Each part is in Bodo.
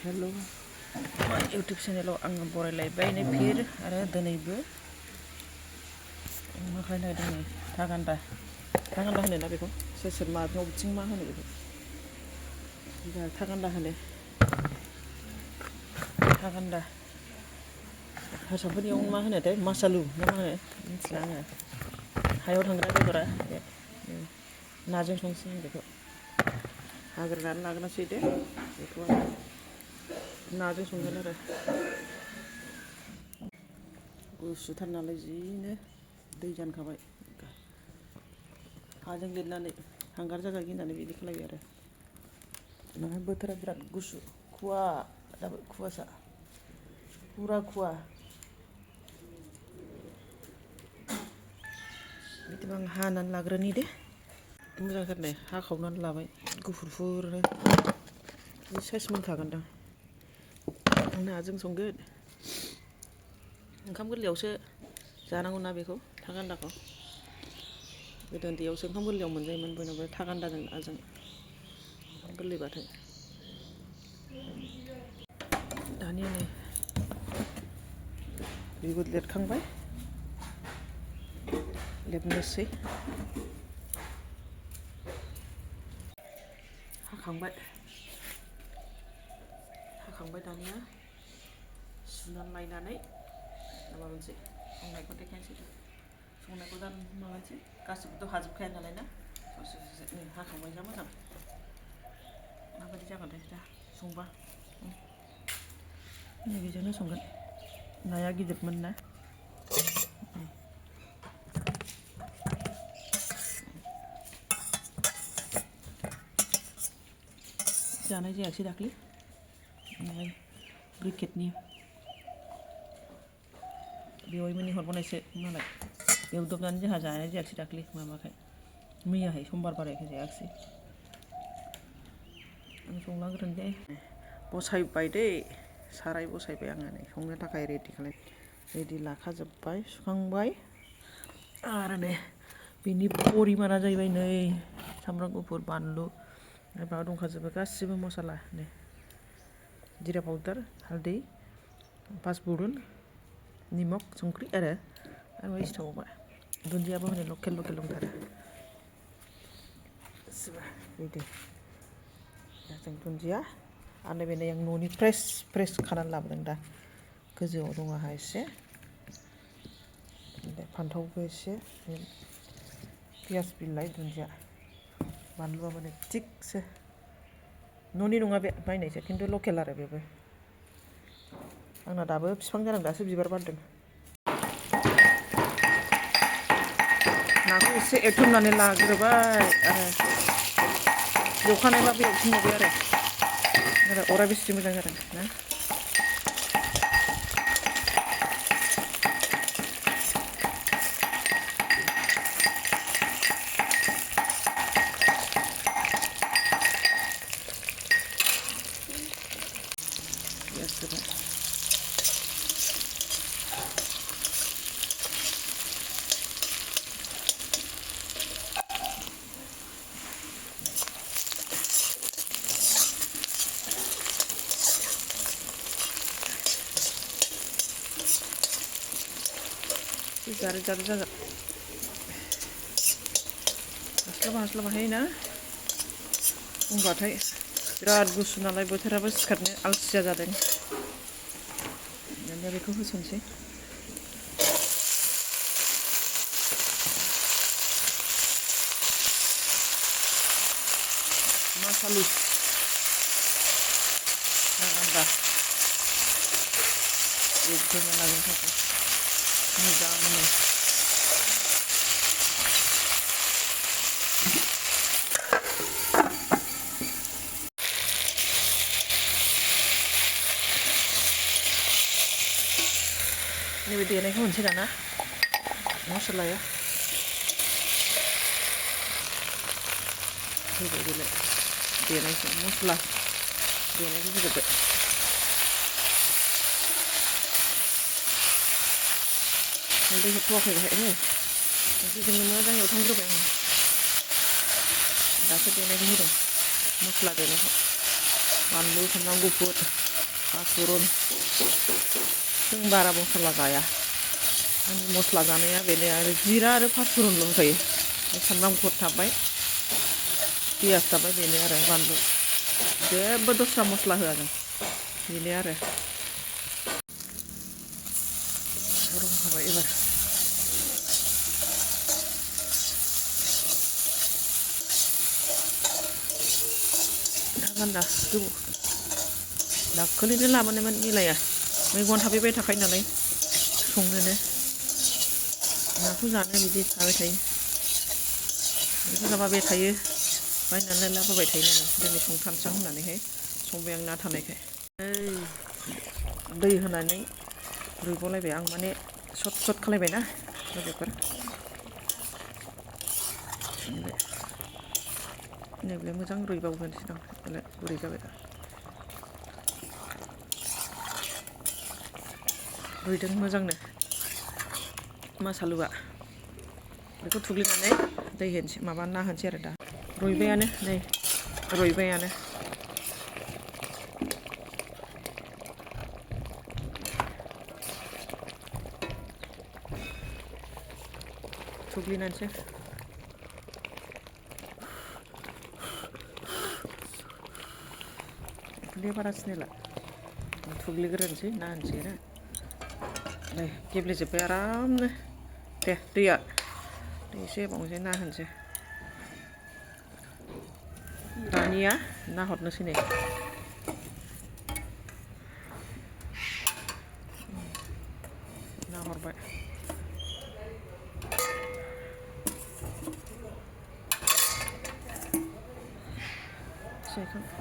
हेलो यूट्यूब चेनेलाव आङो बरायलायबाय फिर आरो दिनैबो मा खालामनो नागिरदों थागान्दा होनो ना बेखौ सोर बबेथिं मा होनो बेखौ थागान्दा होनो थागान्दा हारसाफोरनियाव मा होनोथाय मासालु ना मा होनो मिथिला आङो हायाव थांग्रा बेदरा बे नाजों संसै आं बेखौ हाग्रोनानै लाग्रोनोसै दे बेखौ नाजों संगोन आरो गुसुथार नालाय जिनो दै जानखाबाय हाजों लिरनानै हांगार जाजानो गिनानै बिदि खालायो आरो उनावहाय बोथोरा बिराद गुसु खुवा दाबो खुवासा पुरा खुवा बिदिबा आं हानानै लाग्रोनि दे मोजांथार नै हाखावनानै लाबाय गुफुरफुरनो बे साइज मोनखागोनदां नाजों संगोन ओंखाम गोरलैयावसो जानांगौ ना बेखौ थागान्दाखौ गोदो उन्दैयावसो ओंखाम गोरलैयाव मोनजायोमोन बयनावबो थागान्दाजों नाजों ओंखाम गोरलैबाथाय दानिया नै बिगुर लिरखांबाय लेबनोसै हाखांबाय दानिया सुनानै लायनानै माबानोसै संनायखौ देखायनोसै संनायखौ दा माबानोसै गासिबोथ' हाजोबखाया नालाय ना ससे नै हाखांबाय जा मोजां माबायदि जागोनथाय दा संबा नै बेजोंनो संगोन नाया गिदिरमोन ना जानाय जायासै दाख्लै ओमफ्राय ब्रिकेटनि बेवाइमोननि हरबावनायसो मालाय एवदबनानै जोंहा जानाय जायासै दाख्लै माबाखाय मैयाहाय समबार बारायखाय जायाखिसै आं संलांग्रोन दे बसायबाय दै साराय बसायबाय आङो नै संनो थाखाय रेडि लाखाजोब्बाय सुखांबाय आरो नै बेनि परिमाना जाहैबाय नै सामब्राम गुफुर बानलु माबा दंखाजोबो गासिबो मस्ला नै जिरा पाउदार हालदै पासफुरन निमक संख्रि आरो मा सिथावबा दुन्दियाबो हनै लकेल दंथारो बिदि जों दुन्दिया आरो नैबे नै आं न'नि फ्रेस खानानै लाबोदों दा गोजौआव दङ आंहा एसे फान्थावबो एसे पियास बिलाइ दुन्दिया बानलुआबो नै थिगसे न'नि नङा बे बायनायसो खिन्थु लकेल आरो बेबो आंना दाबो बिफां जादों दासो बिबार बारदों नाखौ एसे एवथ्रमनानै लाग्रोबाय आरो एवखानायबाबो एवफिनबावबाय आरो अरा बेसे मोजां जादों ना जारे जागोन हास्लाबाहाय ना बुंबाथाय बिराद गुसु नालाय बोथोराबो सिखारनो आलसिया जादों दानिया बेखौ होसनसै मासालु थागान्दा एवग्रोना लागोन थाखाय मोजांनो नैबे देनायखौ होनसै दाना मस्लाया होबाय बेलाय देनायखौ मस्ला देनायखौ होजोब्बाय हालदै होथ'वाखै बेहायनो बेजोंनो मोजां एवथामग्रोबाय आङो दासो देनायखौ होदों मस्ला देनायखौ बानलु सामब्राम गुफुर पासफुरन जों बारा मस्ला जाया आंनि मस्ला जानाया बेनो आरो जिरा आरो पासफुरनल' होखायो सामब्राम गुफुर थाबाय पियास थाबाय बेनो आरो बानलु जेबो दस्रा मस्ला होआ जों बेनो आरो गरम होबाय एबार थागान्दा गोबाव दाखालिनो लाबोनायमोन मिलाया मैगं थाफैबाय थाखायो नालाय संनोनो नाखौ जानो बिदि थाबाय थायो बेखौ लाबोबाय थायो बायनानै लाबोबाय थायो नालाय दिनै संथारसां होननानैहाय संबाय आं ना थानायखाय दै होनानै रुइबावलायबाय आं माने सट सट खालायबायना लोगोफोर नैबेलाय मोजां रुइबावगोनसै दं बेलाय गुरै जाबाय दा रुइदों मोजांनो मासालुआ बेखौ थुग्लिनानै दै होनोसै माबा ना होनोसै आरो दा रुइबायानो नै रुइबायानो थुग्लिनानैसै थुग्लिया बारा सिनायला थुग्लिग्रोनोसै ना होनोसै आरो नै गेब्लेजोब्बाय आरामनो दे दैया दै एसे होबावनोसै ना होनोसै दानिया ना हरनोसै नै ना हरबाय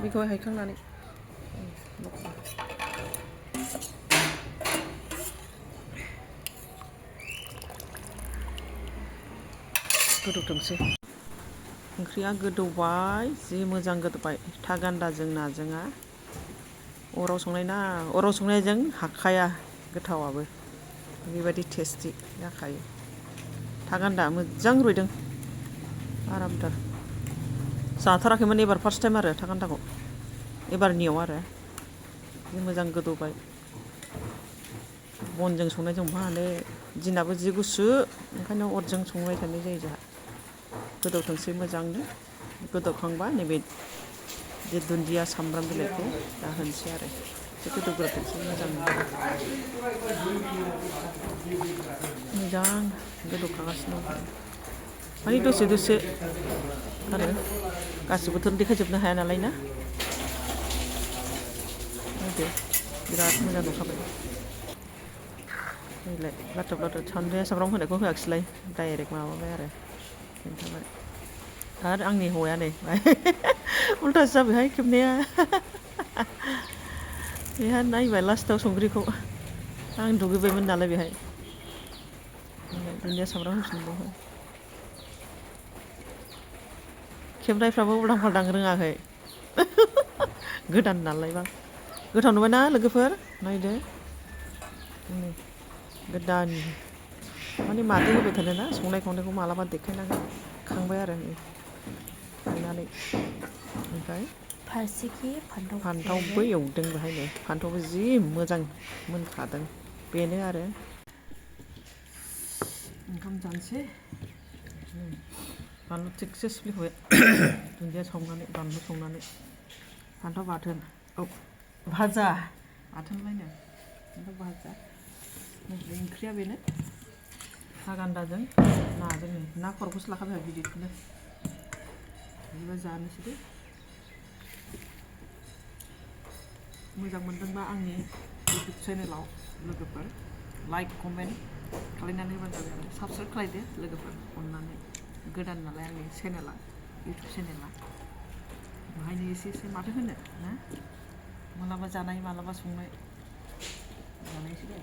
बेखौ हायखांनानै गोदौथोंसै ओंख्रिया गोदौबाय जि मोजां गोदौबाय थागान्दाजों नाजोंआ अराव संनाय ना अराव संनायजों हाखाया गोथावाबो बेबायदि टेस्टि जाखायो थागान्दा मोजां रुइदों आरामथार जाथाराखैमोन एबार फार्स्ट टाइम आरो थागान्दाखौ एबारनियाव आरो जि मोजां गोदौबाय बनजों संनायजों बहा हानो दिनाबो जि गुसु ओंखायनो अरजों संबाय थानाय जायो जोंहा गोदौथोंसै मोजांनो गोदौखांबा नैबे जे दुन्दिया सामब्राम बिलाइखौ दा होनोसै आरो एसे गोदौग्रोथोंसै मोजां मोजां गोदौखागासिनो दं माने दसे दसे आरो गासिबोथ' देखायजोबनो हाया नालाय ना दे बिराद मोजां नुखाबाय नैलाय लाथब लाथब सानद्रिया सामब्राम होनायखौ होआखिसैलाय डाइरेक्ट माबाबाय आरो खिन्थाबाय आरो आंनि हौवाया नै उल्थासो जाबायहाय खेबनाया बेहा नायबाय लास्टाव संख्रिखौ आं दुगैबायमोन नालाय बेहाय दुन्दिया सामब्राम होफिनबावबाय खेबनायफ्राबो उल्दां फाल्दां रोङाखै गोदान नालाय बा गोथाव नुबायना लोगोफोर नायदो गोदान माने मादै होबाय थानो ना संनाय खावनायखौ मालाबा देखायनांगोन खांबाय आरो नै खांनानै ओमफ्राय फारसेखि फान्थावबो एवदों बेहायनो फान्थावबो जि मोजां मोनखादों बेनो आरो ओंखाम जानोसै बानलु थिगसे सिफ्लेखाबाय दुन्दिया सावनानै बानलु संनानै फान्थाव बाथोन औ भाजा बाथोनलायनो फान्थाव भाजा ओंख्रिया बेनो थागान्दाजों नाजों ना खर'खौसो लाखाबाय गिदिरखौनो बिदिबा जानोसै दे मोजां मोनदोंबा आंनि इउटुब चेनेलाव लोगोफोर लाइक कमेन्ट खालायनानै होबानो जाबाय आरो साबस्क्राइब खालायदो लोगोफोर अननानै गोदान नालाय आंनि चेनेला इउटुब चेनेला बेहायनो एसे एसे माथो होनो ना मालाबा जानाय मालाबा संनाय जानायसै दे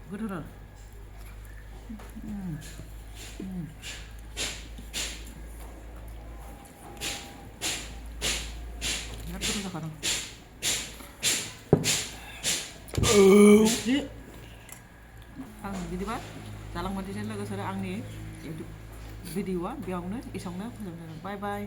गोथावथार बिराद गोथाव जाखादों आं बिदिबा जालांबायसै लोगोसे आंनि इउटुब भिडिअआ बेयावनो एसेयावनो फोजोबनाय बाय बाय